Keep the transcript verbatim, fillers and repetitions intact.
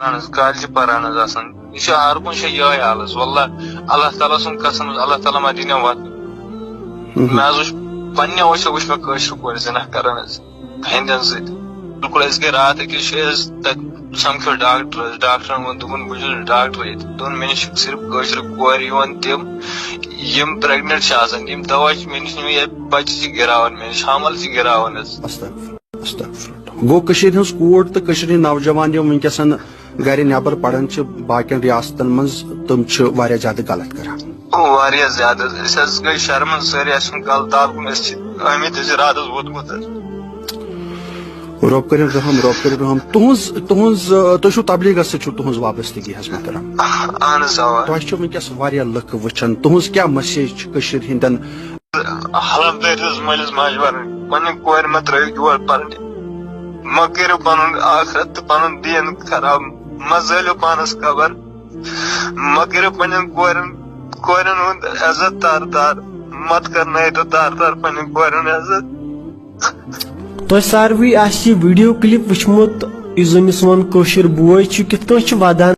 اہن حظ، کالجہِ پران حظ آسان۔ یہِ چھُ ہر کُنہِ جایہِ یِہوٚے حال حظ۔ واللہ، اللہ تعالیٰ سُنٛد قسم حظ، اللہ تعالیٰ ما دِنۍ وَتھ۔ مےٚ حظ وٕچھ، پنٛنیو أچھو وٕچھ مےٚ کٲشرِ کورِ زِنا کران حظ ہِنٛدٮ۪ن سۭتۍ۔ بِلکُل، أسۍ گٔے راتھ أکِس جایہِ حظ، تَتہِ سَمکھیو ڈاکٹر حظ۔ ڈاکٹرَن ووٚن، دوٚپُن، "بہٕ چھُس ڈاکٹر ییٚتہِ۔" دوٚپُن، "مےٚ نِش چھِ صرف کٲشرِ کورِ یِوان، تِم یِم پرٛٮ۪گنٮ۪نٛٹ چھِ آسان، یِم دوا چھِ مےٚ نِش نِوان، یا بَچہِ چھِ گِراوان مےٚ نِش، حمل چھِ گِراوان حظ۔" استغفر، استغفر۔ گوٚو کٔشیٖرِ ہٕنٛز کوٗر تہٕ کٔشیٖرِ ہٕنٛدۍ نوجوان یِم وٕنکیٚسَن گرِ نٮ۪بر پران چھِ باقین ریاستن منٛز، تِم چھِ واریاہ زیادٕ غلط کران۔ واریاہ زیادٕ۔ أسۍ حظ گٔے شرمن سٲری، اَسہِ چھُنہٕ غلط تعلقُن، أسۍ چھِ آمٕتۍ حظ ارادس ووتمُت حظ۔ رۄب کٔرِن رحم، رۄب کٔرِن رحم۔ تُہنٛز، تُہنٛز، آ، تُہۍ چھِو تبلیغس سۭتۍ چھُو تُہنٛز وابستگی حظ محترم؟ اہن حظ، اوا۔ تۄہہِ چھِو وٕنکیٚس واریاہ لُکھ وٕچھان، تُہنٛز کیٛاہ message چھِ کٔشیٖرِ ہٕنٛدٮ۪ن؟ حلف دٲرِو حظ مٲلِس ماجہِ وَرٲے، پننہِ کورِ مہ ترٲیِو یور پرنہِ۔ مہ کٔرِو پنُن ٲخرت تہٕ پنُن دیٖن خراب، مہ زٲلِو پانس قبر، مہ کٔرِو پننٮ۪ن کورٮ۪ن، کورٮ۪ن ہُنٛد عزت تار تار، مت کرنٲیِو تار تار پننٮ۪ن کورٮ۪ن عزت۔ تۄہہِ ساروٕے آسہِ یہِ video clip وٕچھمُت، یُس زن یہِ سون کٲشُر بوے چھُ، کِتھ کٔنۍ چھُ ودان۔